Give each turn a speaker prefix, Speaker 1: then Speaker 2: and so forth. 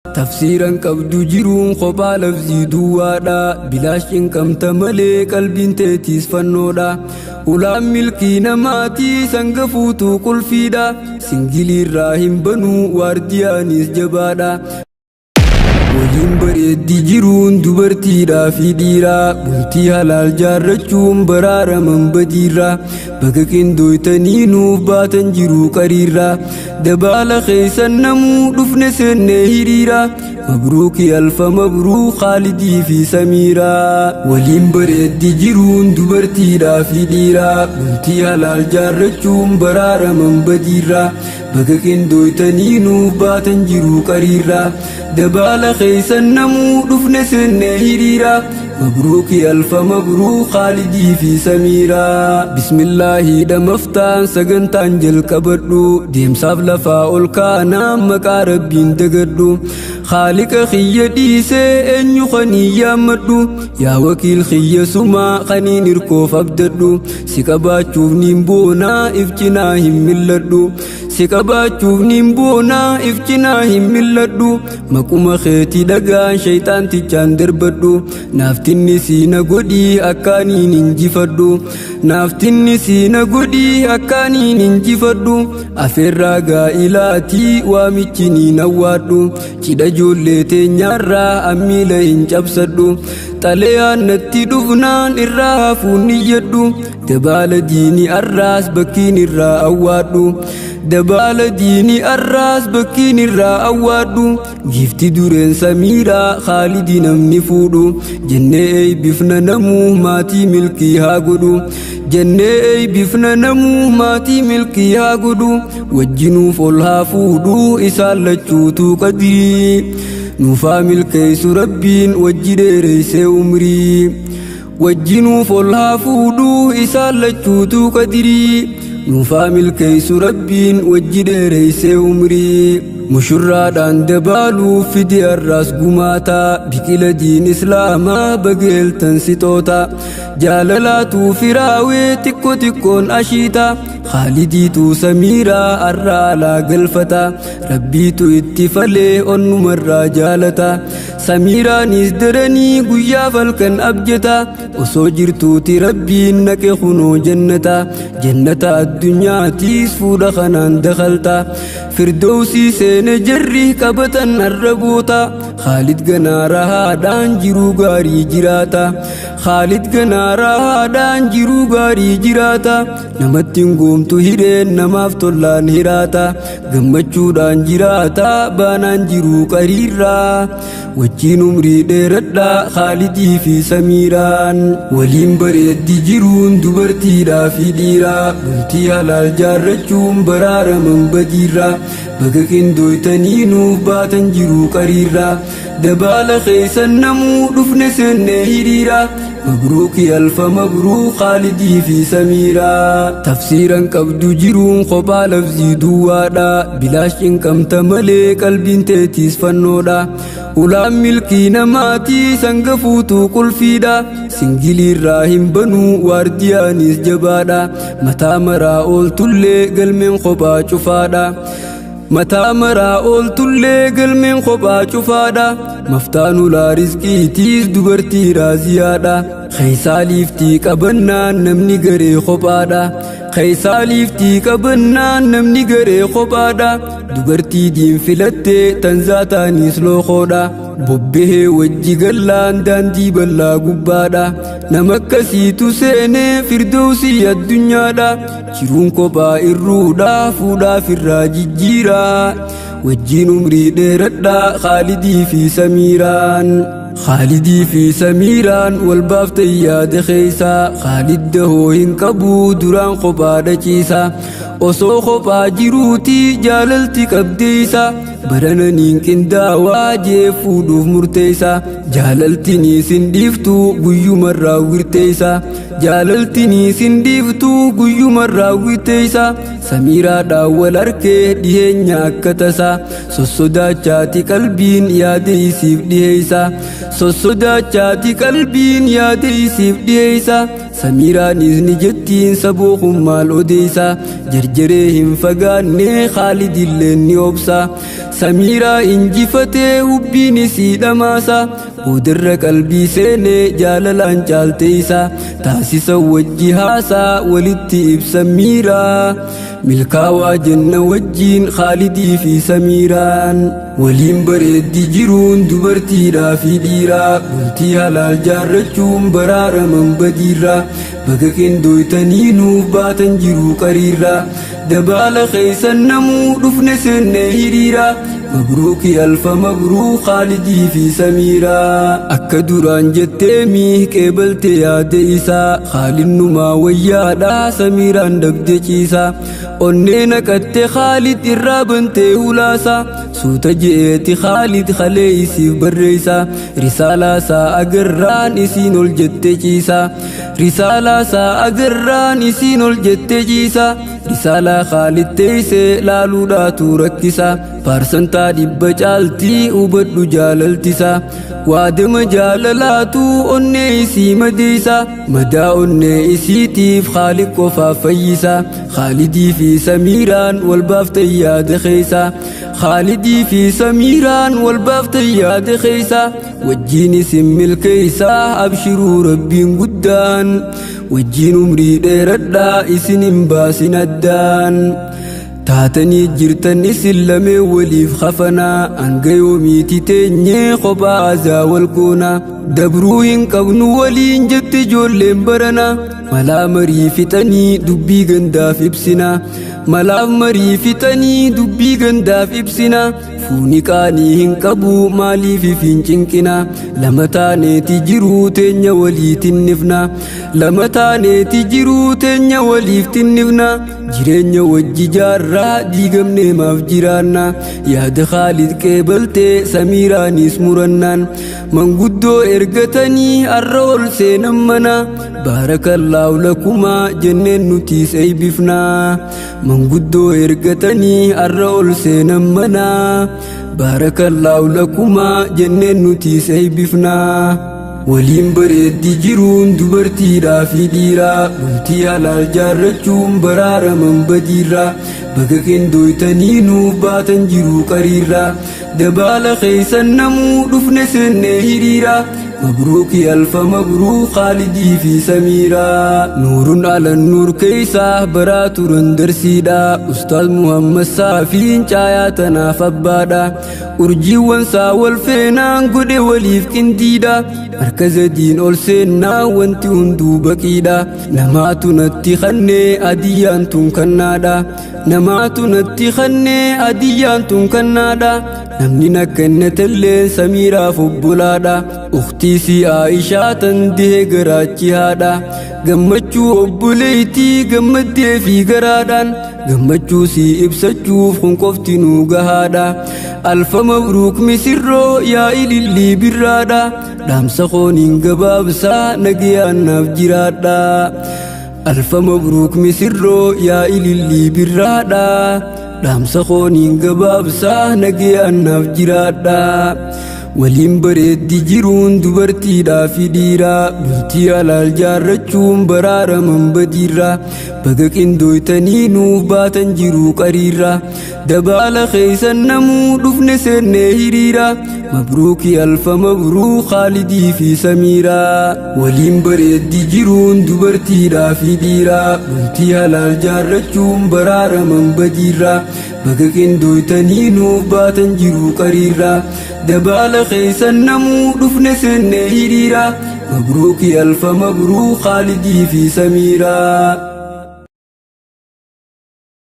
Speaker 1: Tafsiiran qabdu jiruun kophaa lafzii duwwaadha. Bilaash cinqamta malee qalbiin teetiis fannoodha. Ulaan milkii namaatii sanga fuutuu qulfiidha. Singiliirraa hin banuu waardiyaanis jabaadha. Waliin bareeddi jiruun dubartiidhaa fi dhiiraa. Bultii halaal jaarrachuun baraaraman badiirraa. Baga qindooytanii nuuf baatan jiruu qariirraa. Dabaala keessan namuu dhufne seennee hiriira. Mabruuki alfa mabruuk Khaalidii fi Samiiraa. Waliin bareeddi jiruun dubartiidhaa fi dhiiraa. Bultii halaal jaarrachuun baraaraman badiirraa. Baga qindooytanii nuuf baatan jiruu qariirraa. Dabaala keessan namuu dhufne seennee hiriira. Mabruuki alfa mabruuk Khaalidii fi Samiiraa. Bismillaahi dhamaftaan sagantaan jalqabadhu. Deemsaaf lafaa ol kaanaa maqaa rabbiin dagadhu. Khaaliqa kiyya dhiisee eenyu kanii yaammadhu. Yaa wakiil kiyya sumaa kaniin hirkoof abdadhu. Si qabaachuuf niin boonaa if cinaa hin milladhu. Si qabaachuuf niin boonaa if cinaa hin milladhu. Maquma keetii dhagaan shayxaantichaan darbadhu. Naaftinni siina godhii akkaaniin injifadhu. Naaftinni siina godhii akkaaniin injifadhu. Afeerraa gaa'ilaatii waamichi niin awwaadhu. Cidha ijoollee teenyaarraa ammiila hin cabsadhu. Xalayaan natti dhufnaan irraa hafuun niyyadhu. Dabaala diinii arraas bakkiin irraa awwaadhu. Dabaala diinii arraas bakkiin irraa awwaadhu. Giifti dureen Samiiraa Khaalidi namni fuudhu. Jennee eebbifna namuu maatii milkii haa godhu. Jennee eebbifna namuu maatii milkii haa godhu. Wajjinuuf ol haa fuudhu isaan lachuutu qadirii. Nuufaa milkeessu rabbiin wajji dheereessee umrii. Wajjinuuf ol haa fuudhu isaan lachuutu qadirii. Nuufaa milkeessu rabbiin wajji dheereessee umrii. Mushurraadhaan dabaaluuf fidi har'aas gumaataa. Biqila diin islaamaa bageeltan sixoota. Jaalalaatu firaawee xiqqoo xiqqoon ashiita. Khaalidiitu Samiiraa har'a alaa galfata. Rabbiitu itti falee onnumarraa jaalata. Samiiraanis daranii guyyaa falkan abjata. Osoo jirtuuti rabbiin naqe kunoo jannata. Jannata addunyaatiis fuudha kanaan dakalta. Firdawsii seene jarri qabatan arraboota. Khaalid ganaa rahaadhaan jiruu gaarii jiraata. Khaalid ganaa rahaadhaan jiruu gaarii jiraata. Namatti hin goomtu hireen namaaf tollaan hiraata. Gammachuudhaan jiraata baanaan jiruu qariirraa. Wajjiin umrii dheeradhaa Khaalidii fi Samiiraan. Waliin bareeddi jiruun dubartiidhaa fi dhiiraa. Bultii halaal jaarrachuun baraaraman badiirraa. Baga qindooytanii nuuf baatan jiruu qariirraa. Dabaala keessan namuu dhufne seennee hiriira. Mabruuki alfa mabruuk Khaalidii fi Samiiraa. Tafsiiran qabdu jiruun kophaa lafzii duwwaadha. Bilaash cinqamta malee qalbiin teetiis fannoodha. Ulaan milkii namaatii sanga fuutuu qulfiidha. Singiliirraa hin banuu waardiyaanis jabaadha. Mataa maraa ooltullee galmeen kophaa cufaadha. Mataa maraa ooltullee galmeen kophaa cufaadha. Maftaan ulaa rizqiitiis dubartii raaziyaadha. Keessaa liiftii qabannaan namni garee kophaadha. Keessaa liiftii qabannaan namni garee kophaadha. Dubartii diin filattee tanzaataanis lookoodha. Bobbehee wajji gallaan daandii bal'aa gubbaadha. Nama akkasiitu seenee firdawsii addunyaadha. Jiruun kophaa irruudha fuudhaaf irraa jijjiiraa. Wajjiin umrii dheeradhaa Khaalidii fi Samiiraan. Khaalidii fi Samiiraan wal baaftan yaada keessaa. Khaalid dahoo hin qabu duraan kophaadha ciisa. Osoo kophaa jiruuti jaalalti qabdeessa. Barananiin qindaawaa jee fuudhuuf murteessa. Jaalaltini sin dhiiftu guyyumarraa wirteessa. Jaalaltini sin dhiiftu guyyumarraa wirteessa. Samiiraadhaan wal arkee dhiheenya akka tasaa. Sossodaachaati qalbiin yaada isiif dhiheessa. Sossodaachaati qalbiin yaada isiif dhiheessa. Samiiraanis ni jettiin saboo kun maal odeessa? Jarjaree hin fagaanne Khaalidilleen ni obsa. Samiiraa injifatee hubbiin isii dhamaasa. Boodarra qalbii seenee jaalalaan caalte isa. Taasisa wajji haasaa walitti ibsa miiraa. Milkaawaa jenna wajjiin Khaalidii fi Samiiraan. Waliin bareeddi jiruun dubartiidhaa fi dhiiraa. Bultii halaal jaarrachuun baraaraman badiirraa. Baga qindooytanii nuuf baatan jiruu qariirraa. Dabaala keessan namuu dhufne seenne hiriira. Mabruuki alfa mabruuk Khaalidii fi Samiiraa. Akka duraan jettee miih qeebalte yaada isaa. Khaalidnumaa wayyaadha Samiiraan dhabde ciisa. Onnee naqatte Khaalid irraa bantee hulaasa. Suuta je'eeti Khaalid kalee isiif barreessa. Risaalaa isaa agarraan isiin ol jette ciisa. Risaalaa isaa agarraan isiin ol jette ciisa. Risaalaa Khaalid teessee laaluudhaatu rakkisa. Paarsantaa 100 caaltii hubadhu jaalaltisa. Waadama jaalalaatu onnee isii madeessa. Madaa onnee isiitiif Khaalid qofaaf fayyisa. Khaalidii fi Samiiraan wal baaftan yaada keessa. Khaalidii fi Samiiraan wal baaftan yaada keessa. Wajjiin isin milkeessa abshiruu rabbiin guddaan. Wajjiin umrii dheeradhaa isin hin baasin addaan. Taatanii jirtan isin lameen waliif hafanaa. Hanga yoomiiti teenyee kophaa azaa wal goona. Dabruu hin qabnu waliin jette ijoolleen barana. Malaa marii fixanii dubbii gandaaf ibsina. Malaaf marii fixanii dubbii gandaaf ibsina. Fuuni qaanii hin qabu maaliif hin cinqina. Lama taaneeti jiruu teenya walii tinnifna. Lama taaneeti jiruu teenya waliif tinnifna. Jireenya wajji jaarraa diigamnee maaf jiraanna. Yaada Khaalid qeebaltee Samiiraanis murannaan. Manguddoo ergatanii har'a ol seenan mana. Baarakallaahu lakumaa jenneen nutiis eeybifna. Manguddoo ergatanii har'a ol seenan mana. Baarakallaahu lakumaa jenneen nutiis eeybifna. Waliin bareeddi jiruun dubartiidhaa fi dhiiraa. Bultii halaal jaarrachuun baraaraman badiirraa. Baga qindooytanii nuuf baatan jiruu qariirraa. Dabaala keessan namuu dhufne seenne hiriira. Mabruuki alfa mabruuk Khaalidii fi Samiiraa. Nuurun alan nuur keessaa baraa turan darsiidha. Ustaaz Muhammad Saafiin caayaa tanaaf abbaadha. Urjiiwwan saa wal feenaan godhe waliif qindiidha. Markaza diin ol seennaa wanti hunduu baqiidha. Namaatu natti kannee adiyyaan tun kannaadha. Namaatu natti kannee adiyyaan tun kannaadha. Namni nakkennetelleen Samiiraaf obbolaadha. Ukhtii si Aishaa tan dihee garaachi haadha. Gammachuu obboleettii gammaddee fi garaadhaan. Gammachuu si ibsachuuf kun qofti nuu gahaadha. Alfa mabruuk misirroo yaa ilillii birraadha. Dhaamsa kooniin gabaabsaa nagayaan naaf jiraadha. Alfa mabruuk misirroo yaa ilillii birraadha. Dhaamsa kooniin gabaabsaa nagayaan naaf jiraadha. Waliin bareeddi jiruun dubartiidhaa fi dhiiraa. Bultii halaal jaarrachuun baraaraman badiirraa. Baga qindooytanii nuuf baatan jiruu qariirraa. Dabaala keessan namuu dhufne seenne hiriira. Mabruuki alfa mabruuk Khaalidii fi Samiiraa. Waliin bareeddi jiruun dubartiidhaa fi dhiiraa. Bultii halaal jaarrachuun baraaraman badiirraa. Baga qindooytanii nuuf baatan jiruu qariirraa. Dabaala keessan namuu dhufne seenne hiriira. Mabruuki alfa mabruuk Khaalidii fi Samiiraa.